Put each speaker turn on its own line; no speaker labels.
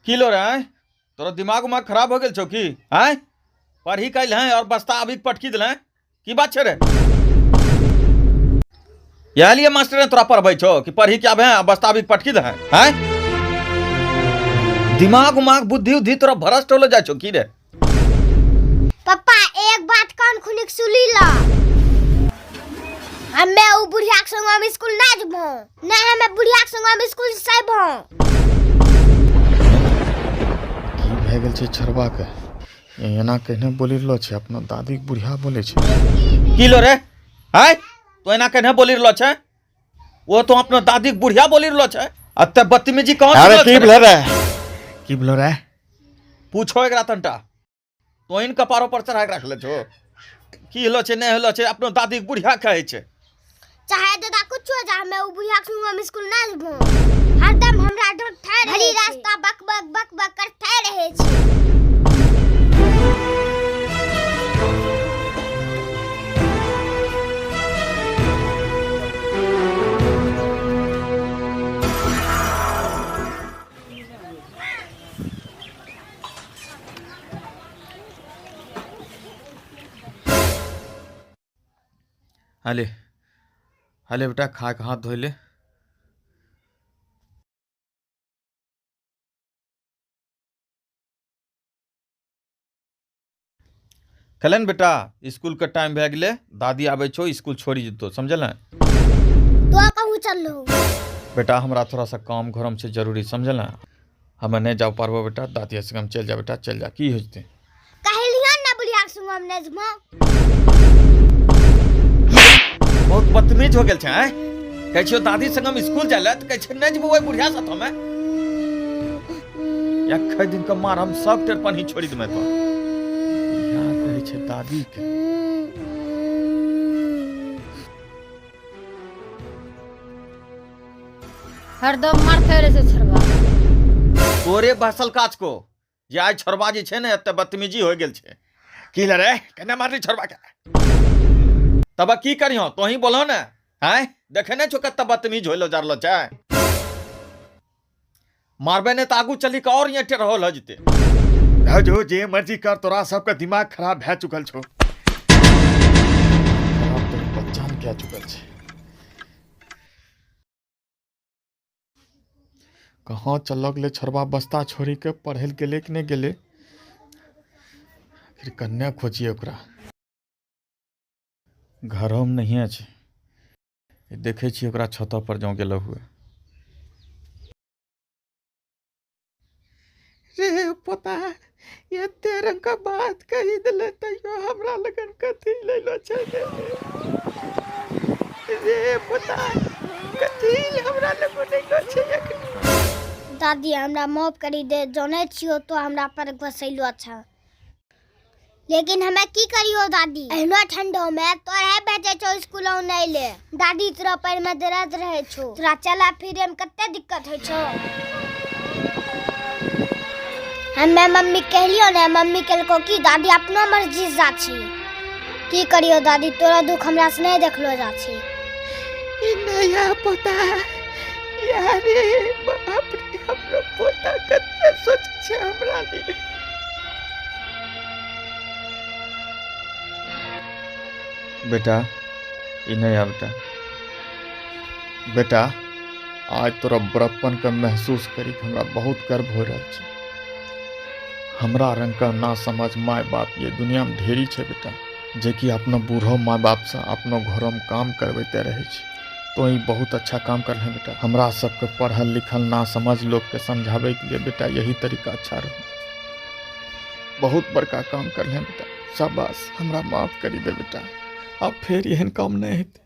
की लो रे आँय? तोरा दिमाग उमाग खराब हो गेल छौ की आँय? पढ़ी कैल हैं और बस्ता अभी पटकी दिल हैं, की बात छै रे? इएह लिए मास्टर ने तोरा पढ़बै छौ कि पढ़ी के आबे आ बस्ता अभी पटकी दे हैं आँय? दिमाग उमाग बुद्धि उद्धि तोरा भ्रष्ट होलो जाइ छौ की रे?
पप्पा, एक बात कान खुली के सुनी ला, हमे उ बुढ़िया के संग हम स्कूल ना जबो ना, हमे बुढ़िया के संग हम स्कूल से अइबो।
की भए गेल छै छरबा के? एना कहने बोली रहलो छै, अपना दादी के बुढ़िया बोले छै।
की लो रे आय, तो एना कहने बोली रहलो छै? वो तो अपना दादी के बुढ़िया बोली रहलो छै। अते बदतमीजी कहाँ
अरे
सुनलो
की
छै रे?
भेलो रे? की भेलो रे?
पूछो एकरा तनटा, तो इन कपारो पर चढ़ा के रखले छो। की होलो छै, नहि होलो छै, अपनो दादी के बुढ़िया कहै छै।
चाहे दादा कुछो जा, हमे उ बुढ़िया के संग हम स्कूल ना जबो। हरदम हमरा डांटते रहे, भरी रास्ता बक बक बक बक करते रहे छै।
हले हले बेटा, खा के हाथ धोइ ले। खेलन बेटा, स्कूल के टाइम भए गेलै, दादी आबै छौ, स्कूल छोड़ि जेतौ, समझल?
तो कहूँ चलू।
बेटा, हमरा थोड़ा सा काम घरमे छै जरूरी, समझल? हमे नहि जा पारबो बेटा, दादी संग हम चलि जा बेटा, चलि जा, की होइ जेतै?
कहलियन ना बुढ़िया के संग हम नहि जेबो।
बहुत बदतमीज हो गेल छै आँय? कहै छियौ दादी संग हम स्कूल जाय लए, तऽ कहै छै नहि जेबो ओहि बुढ़िया साथ हमे। एक दिन के मार हम सब टेर पन्ही छोड़ि देबै। तो बुढ़िया कहै छै दादी के।
हरदम मारते रहे छै छरबा।
तोरे बसल काज को जे आइ छोरबा जे छै ने एते बदतमीजी हो गेल छै। की ले रे, केना मारली छोरबा के? तब की करियो, तोही बोलो ने। आँय, देखे नहि छौ कते बदतमीज होइलो जा रहलो छै? मारबे नहि तऽ आगू चली के और ये रहल हो जेते।
जो जे मर्जी कर, तोरा सबके दिमाग खराब भए चुकल छौ। खराब तो बच्चा ने कह चुकल छै। कहाँ चलऽ गेलै छोरबा बस्ता छोड़ी के? पढ़ै लए गेलै कि नहि गेलै? फिर कन्ने खोजिए ओकरा।
घरोमे नहिए छै। देखै छियै ओकरा छत पर जँ गेलो हुए। रे पोता, एते रंग के बात कहि देले तैयो हमरा लगन कथी लैलो छै रे? रे पोता, कथी हमरा लगन लैलो छै अखनी?
दादी, हमरा माफ करी दे, जानै छियो तो हमरा पर गुस्सैलो छ, लेकिन हमे की करियो दादी? एहनो ठंडो में तोरे भेजे छौ स्कूल नहीं ले। दादी, तोरा पैर में दर्द रहे छौ, तोरा चला फिरे में कते दिक्कत होइ छौ। हमे मम्मी कहलियो ने, मम्मी कहलको कि दादी अपनो मर्जी से जा छी। की करियो दादी, तोरा दुख हमरा से नहीं देखलो जा छी।
नया पोता यारे, बाप रे, हमरो पोता कते सोच छै हमरा लिए। बेटा, ई नहीं आ बेटा।
बेटा, आज तोरा बड़प्पन के महसूस करी के हमरा बहुत गर्व हो रहल छै। हमरा रंग के ना समझ माय बाप ये दुनिया में ढेरी छै बेटा, जे कि अपनो बूढ़ो माय बाप से अपनो घरों में काम करबैते रहे छै। तो ई बहुत अच्छा काम कर रहे बेटा। हमरा सबके पढ़ल लिखल ना समझ लोग के समझावे के लिए बेटा यही तरीका अच्छा रहे। बहुत बड़का काम कर रहे बेटा, शाबाश। हमरा माफ करी दे बेटा, अब फिर एहन काम नहीं हेतै।